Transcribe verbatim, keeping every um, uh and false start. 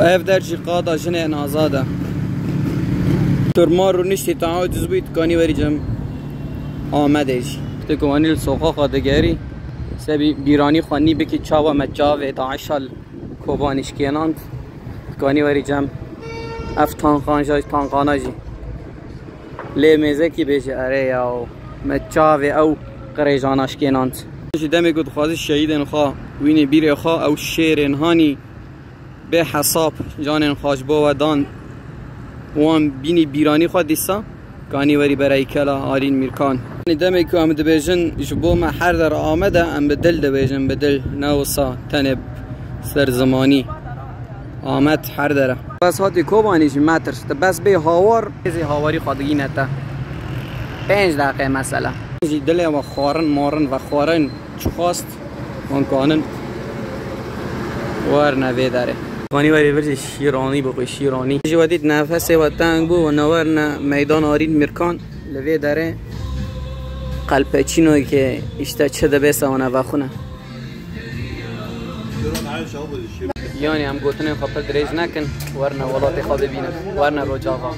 Ev der jî qada jinên azad e. Tur ma rûniştî ta ucuz bûyî, dikanî werî cem Amedê jî. Wextê ku wanî li soqaxa digerî, sebî bîranî xwe nî bikî çawa me çavê DAIŞa li Kobanî şikênand. Dikanî werî cem ev tanqan jî, tanqana jî. Lê mêzekî bêje, erê yaw, me çavê ew qirêjana şikênand. Ji demê ku dixwazî şehîdên xwe wînî bîrê xwe, ew şêrên hanî bê hesab canên xwe ji bo we dan, wan bînî bîranî xwe dîsa, kanî werî berayî kela Arîn Mîrkan. Demê ku em dibêjin ji bo me her der Amed e, em bi dil dibêjin, bi dil, ne wisa tenê ser zimanî. Amed her der e. Bes hatî Kobanî jî metirs, tu bes bê hawar, êzî hawarî xwe digîne te. Pênc deqe mesela. Jî dilê we xwarin, marin ve xwarin çi xwast, wan kanin werne vê derê. Kanî werî vir jî şîranî bixwe, şîranî. Jî we dît nefesê we teng bû, wana werne meydan Arîn Mîrkan li vê derê. Qelpeçîno ke îşte çi dibe se wana vexwine. Yanî em gotinên xwe pir dirêj nekin, werne welatê xwe bibînin, werne Rojava.